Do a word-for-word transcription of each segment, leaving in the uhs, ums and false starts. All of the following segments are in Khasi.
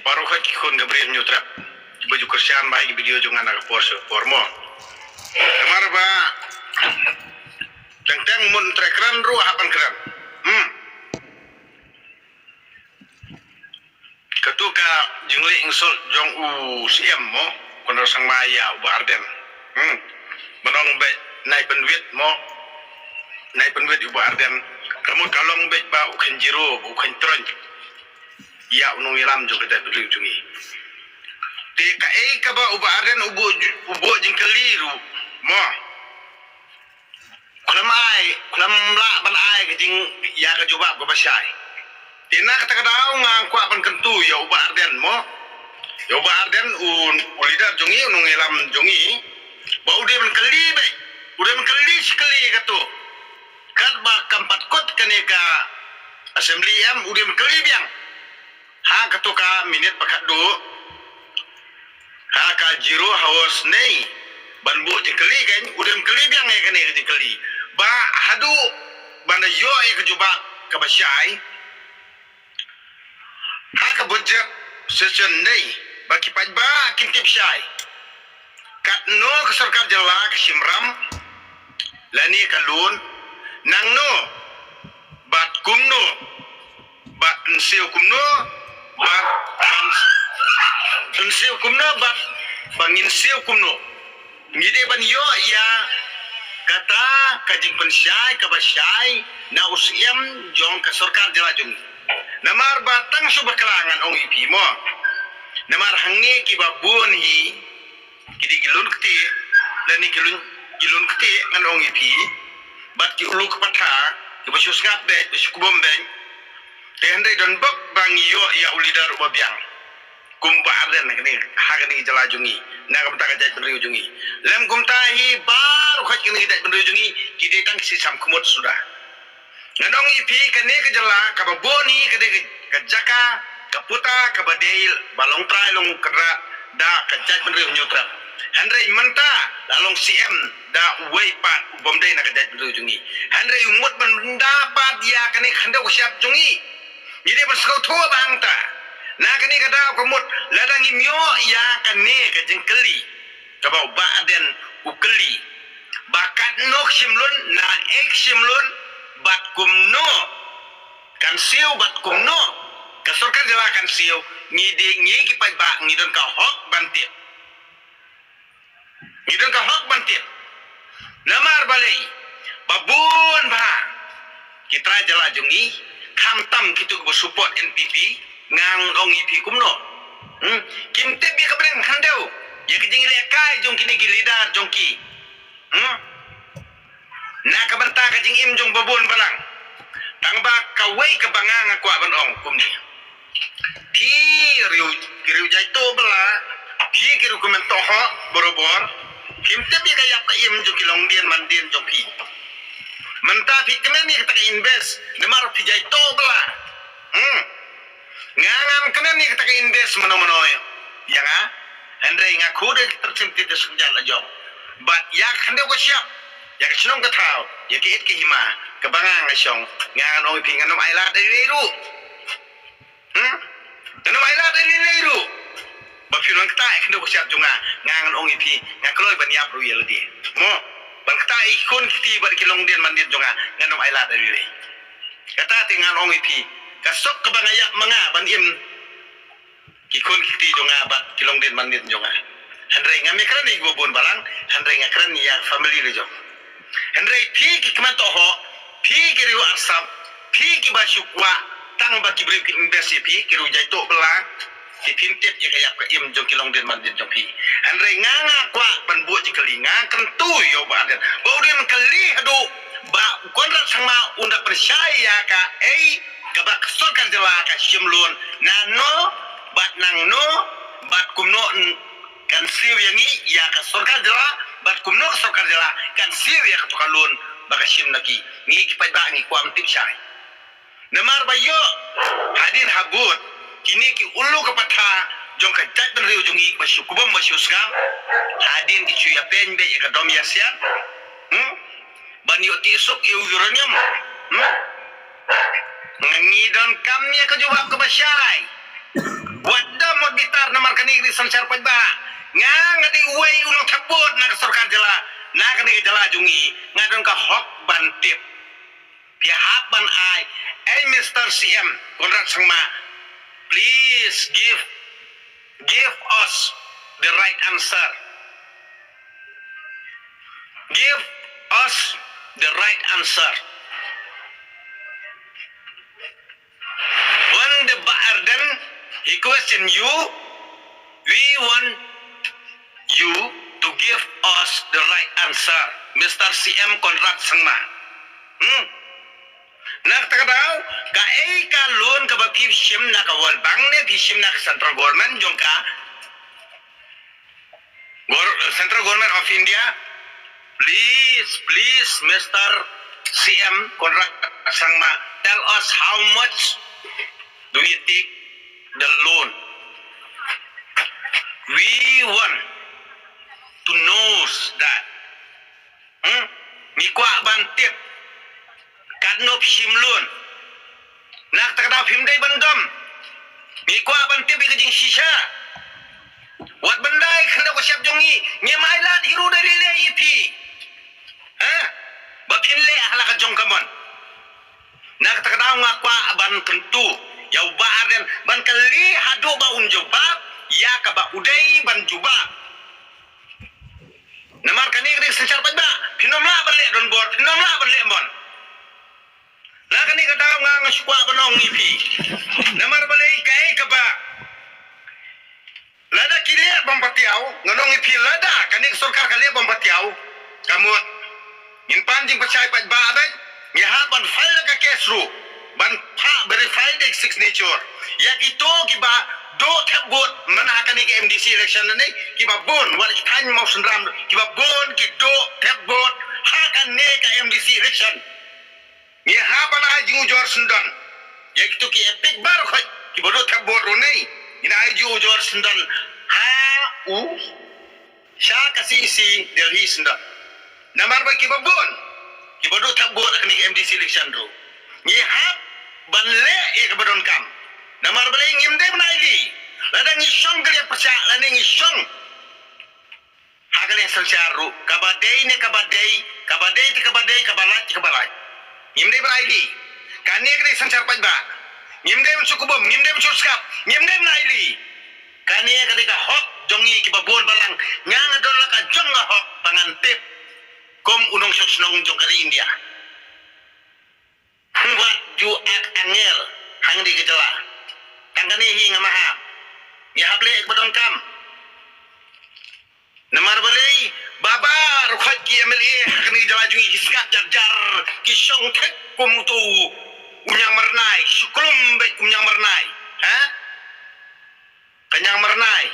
Baroh ki khun ka Bri Hynñiewtrep ba ju kyrshan ba ha ki video jong nga na ka por sha ka por mo. Namar ba teng teng mut trei kren ruh hap ban kren. Hmm. Katu ka jingleh jingsol jong u Siem mo, Conrad Sangma ïa u Bah Ardent. Hmm. Ban ong beit nai pynwit mo, nai pynwit ïa u Bah Ardent. Ka mut ka long beit ba u khein jiro, u khein troiñ ïa u nongïalam jong ka jaitbynriew jong ngi. Te kaei kaba u Bah Ardent u buh ju-, u buh jingkylli ruh mo. Khlem ai, khlem lah ban ai ka jing ïa ka jubab kaba shai. Te na kata ka daw nga kwah ban kyntu ïa u Bah Ardent mo. Ïa u Bah Ardent u, u leader jong ngi, u nongïalam jong ngi. Ba u dei ban kylli beit, u dei ban kylli shi kylli katu. Katba kam pat kut kane ka assembly em, u dei ban kylli biang. Ha katu ka minit ba khatduh, ha ka zero hours nei, ban buh jingkylli kan, u dei ban kylli biang ïa kane ka jingkylli. Ba haduh ban da ïoh ïa ka jubab kaba shai ha ka budget session nei, ba ki paidbah kin tip shai. Katno ka sorkar jylla ka shim ram lane ka loan, nangno bad kumno, bad yn siew kumno, bad ban, yn siew kumno, bad ba ngin siew kumno. Ngi dei ban ïoh ïa kata ka jingpynshai kaba shai na u Siem jong ka sorkar jylla jong ngi. Namar ba tang shu bakla ngan ong ïa phi mo. Namar hangne kiba bun hi ki dei ki lun ktieh, lane ki lun, ki lun ktieh ngan ong ïa phi. Bad ki ulu ka patha, kiba shu sngap beit, ba shu kbom beit. Te hynrei don bok ba ngi ïoh ïa u leader uba biang. Kum Bah Ardent ha kane, ha kane ka jylla jong ngi, na ka bynta ka jaitbynriew jong ngi. Lym kumta hi baroh khoit kane ka jaitbynriew jong ngi, ki dei tang ki shisha khmut suda. Ngan ong ïa phi kane ka jylla kaba bun hi ka dei ka, ka jaka, ka puta, kaba dei ba long trai long kynrad da ka jaitbynriew Hynñiewtrep. Hynrei mynta la long Siem da uwei pat u bym dei na ka jaitbynriew jong ngi. Hynrei u mut ban da pat ïa kane ka khyndew ka shyiap jong ngi. Ngi dei ban sngewthuh ba hangta. Na kane ka daw ka mut lada ngim ïoh ïa kane ka jingkylli kaba u Bah Ardent u kylli. Ba katno ka shim loan, naei ka shim loan, bad kumno kan siew, bad kumno ka sorkar jylla kan siew, ngi dei, ngi ki paidbah ngi don ka hok ban tip. Ngi don ka hok ban tip. Namar balei, ba bun bha ki trai jylla jong ngi, khamtam kitu kiba support N P P, ngan ong ïa phi kumno. Hmm? Kim tip ïa ka bneng khyndew ïa ka jinglehkai jong kine ki leader jong ki. Hmm? Na ka bynta ka jingim jong ba bun balang. Tang ba kawei kaba nga nga kwah ban ong kumne. Phi riew, ki riew jaituh bylla, phi ki riew kmen tohok borabor, phim tip ïa ka ïap ka im jong ki longdien mandien jong phi. Mynta phi kmen ïa kata ka invest, namar phi jaituh bylla. Hmm. Nga ngam kmen ïa kata ka invest mano mano ïa nga. Hynrei nga khuid ïa ka tyrsim tip da suk jat la jong. Bad ïa ka khyndew ka shyiap, ïa ka shnong ka thaw, ïa ka it ka hima, kaba nga nga shong, nga ngan ong ïa phi ngan ym ailad ïa lei ruh. Hmm? Ngan ym ailad ïa lei ruh. Ba phi nang ktah ïa ka khyndew ka shyiap jong nga, nga ngan ong ïa phi, nga kloi ban ïap ruh ïa lade. Mo, ban ktah ïa ki khun ki kti bad ki longdien mandien jong nga, ngan ym ailad ïa lei. Kata te ngan ong ïa phi, ka suk kaba nga ïap ma nga ban im ki khun ki kti jong nga bad ki longdien mandien jong nga. Hynrei ngam ïakren ïa kiba bun balang, hynrei nga kren ïa family la jong. Hynrei phi ki kmen tohok, phi ki riew arsap, phi kiba shu kwah tang ba ki briew ki invest ïa phi, ki riew jaituh bylla, te phim tip ïa ka ïap ka im jong ki longdien mandien jong phi. Hynrei nga nga kwah ban buh jingkylli, nga kyntu ïa u Bah Ardent ba u dei ban kylli haduh ba u Conrad Sangma un da pynshai ïa kaei kaba ka sorkar jylla ka shim loan, nano bad nangno bad kumno kan siew ïa ngi ïa ka sorkar jylla, bad kumno ka sorkar jylla kan siew ïa kato ka loan ba ka shim na ki. Ngi ki paidbah ngi kwah ban tip shai. Namar ba ïoh hadien habud kine ki ulu ka patha jong ka jaitbynriew jong ngi ba shu kbom ba shu sngap, hadien ki shu ïa peiñ beit ïa ka dom ïa siat. Hmm? Ban ïoh tih suk ïa u uranium. Hmm? Ngi donkam ïa ka jubab kaba shai. Wat Namar kane ka dei synshar paidbah. Nga, nga dei uwei u nongthep vote na ka sorkar jylla, na kane ka jylla jong ngi, nga don ka hok ban tip. Phi hap ban ai. Hey, Mister C M Conrad Sangma, please give, give us the right answer. Give us the right answer. When the Bah Ardent, he question you, we want you to give us the right answer, Mister C M Conrad Sangma. Hmm. Na kata ka daw, kaei ka loan kaba phi shim na ka World Bank ne phi shim na ka central government jong ka Gor-, Central Government of India, please, please, Mister C M Conrad Sangma, tell us how much do you take the loan? We want to know that. Hmm? Ngi kwah ban tip katno phi shim loan. Na kata ka daw phim dei ban dom. Ngi kwah ban tip ïa ka jingshisha. Wat ban dei khyndew ka shyiap jong ngi, ngim ai lad hi ruh da lei lei ïa phi. Ha? Ba phin leh ha la ka jong ka mon. Na kata ka daw nga kwah ban kyntu ïa u Bah Ardent ban kylli haduh ba un jubab ïa kaba u dei ban jubab. Namar kane ka dei ka synshar paidbah, phin ym lah ban leh donbor, phin ym lah ban leh mon. Na kane ka daw nga, nga shu kwah ban ong ïa phi. Namar balei kaei kaba, lada ki leh bym patiaw, ngan ong ïa phi, lada kane ka sorkar ka leh bym patiaw, ka mut ngin pan jingpynshai paidbah beit, ngi hap ban file ka case ruh ban phah verify da ki signature ïa kito kiba duh thep vote man ha kane ka M D C election ne, kiba bun, wat ki thaiñ Mawsynram, kiba bun ki duh thep vote ha kane ka M D C election. Ngi hap ban ai jingujor syndon ïa kito ki EPIC baroh khoit kiba duh thep vote ruh ne, ngin ai jingujor syndon ha u sha ka C E C Delhi syndon. Namar ba kiba bun kiba duh thep vote ha kane ka M D C election ruh ngi hap ban leh ïa kaba donkam. Namar balei? Ngim dei ban ailad. Lada ngi shong ka liang pyrshah lane ngi shong ha ka liang synshar ruh, kaba dei ne kaba dei, kaba dei te kaba dei, kaba lait te kaba lait, ngim dei ban ailad. Kane ka dei synshar paidbah. Ngim dei ban shu kbum, ngim dei ban shu skap, ngim dei ban ailad. Kane ka dei ka hok jong ngi kiba bun balang. Nga nga don la ka jong ka hok ba ngan tip kum u nongshong shnong jong ka ri India. Wat ju ak angel hangne ka jylla. Tang kane hi nga maham. Ngi hap leh kaba donkam. Namar balei? Baroh khoit ki M L A ha kane ka jylla jong ngi ki sngap jar jar, ki shong thik kum uto u ñiang myrnai, shu klum beit kum ñiang myrnai. Ha? Ka ñiang myrnai.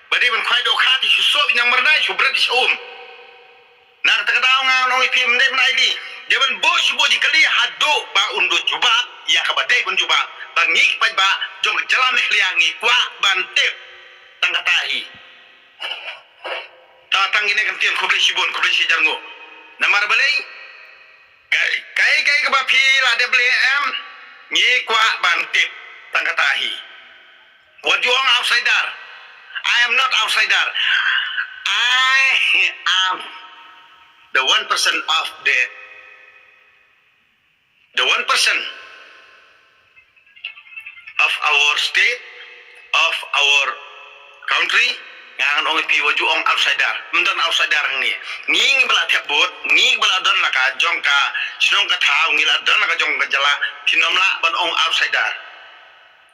Ba dei ban khwai dohkha te shu soh ñiang myrnai, shu bret sha um. Na kata ka daw nga ong ïa phi, ym dei ban ailad. Dei ban buh shu buh jingkylli haduh ba un duh jubab ïa kaba dei ban jubab. Ba ngi ki paidbah jong ka jylla Meghalaya ngi kwah ban tip. Tang kata hi. Ta tang kine ki ktien, khublei shibun, khublei shihajar nguh. Namar balei? Kaei kaei kaei kaba phi la dep leh em, ngi kwah ban tip. Tang kata hi. Wat ju ong outsider. I am not outsider. I am the one percent of the, the one percent of our state, of our country. Nga ngan ong ïa phi, wat ju ong outsider. Ym don outsider hangne. Ngi ngi ba la thep vote, ngi ba la don la ka jong ka shnong ka thaw, ngi la don la ka jong ka jylla, phin ym lah ban ong outsider.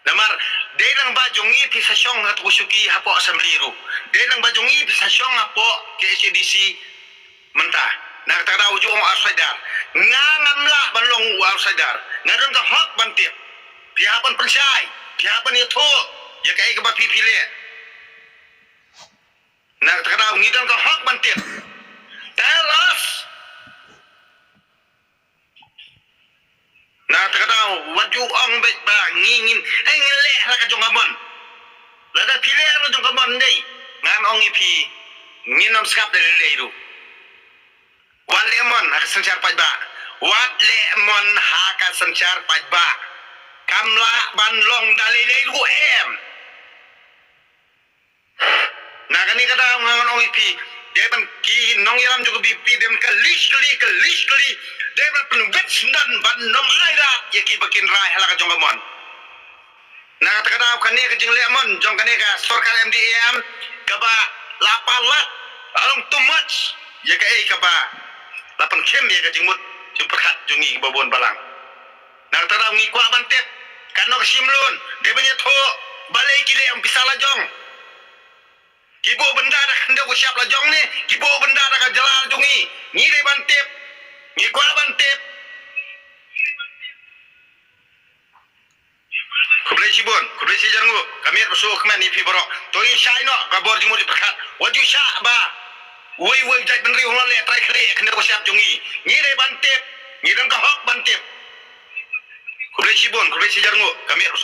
Namar dei lang ba jong ngi phi sa shong ha tu shuki hapoh assembly ruh. Dei lang ba jong ngi phi sa shong hapoh K H A D C. Mynta na kata ka daw ju ong outsider. Nga ngam lah ban long u outsider. Nga don ka hok ban tip. Phi hap ban pynshai, phi hap ban ïathuh ïa kaei kaba phi phi leh. Na kata ka daw ngi don ka hok ban tip. Tell us. Na kata ka daw wat ju ong beit ba ngi ngin, eh, ngin leh la ka jong ka mon. Lada phi leh la ka jong ka mon dei, ngan ong ïa phi, ngin ym sngap da lei lei ruh. Wat leh mon ha ka synshar paidbah. Wat leh mon ha ka synshar paidbah. Kam lah ban long da lei lei ruh em. Kata nga ong ïa phi, dei ban ki nongïalam jong ka VPP dei ban kylli kylli kylli kylli, dei ban pynwit syndon ban ym ailad ïa ki ba kin rai ha la ka jong ka mon. Na kata ka daw kane ka jingleh mon jong kane ka sorkar MDA kaba la palat, la long too much ïa kaei kaba la pynkhim ïa ka jingmut jingpyrkhat jong ngi kiba bun balang. Na kata ka daw ngi kwah ban tip, katno ka shim loan, dei ban ïathuh balei ki leh ym pisa la jong. Ki buh bynda da ka khyndew ka shyiap la jong ne ki buh bynda da ka jylla jong ngi? Ngi dei ban tip, ngi kwah ban tip. Khublei shibun, khublei shihajar nguh. Ka miet ba suk kmen ïa phi baroh. To ïa shai noh ka bor jingmut jingpyrkhat. Wat ju shah ba uwei uwei u jaitbynriew u leh trai khleh ïa ka khyndew ka shyiap jong ngi. Ngi dei ban tip, ngi don ka hok ban tip. Khublei shibun, khublei shihajar nguh. Ka miet ba suk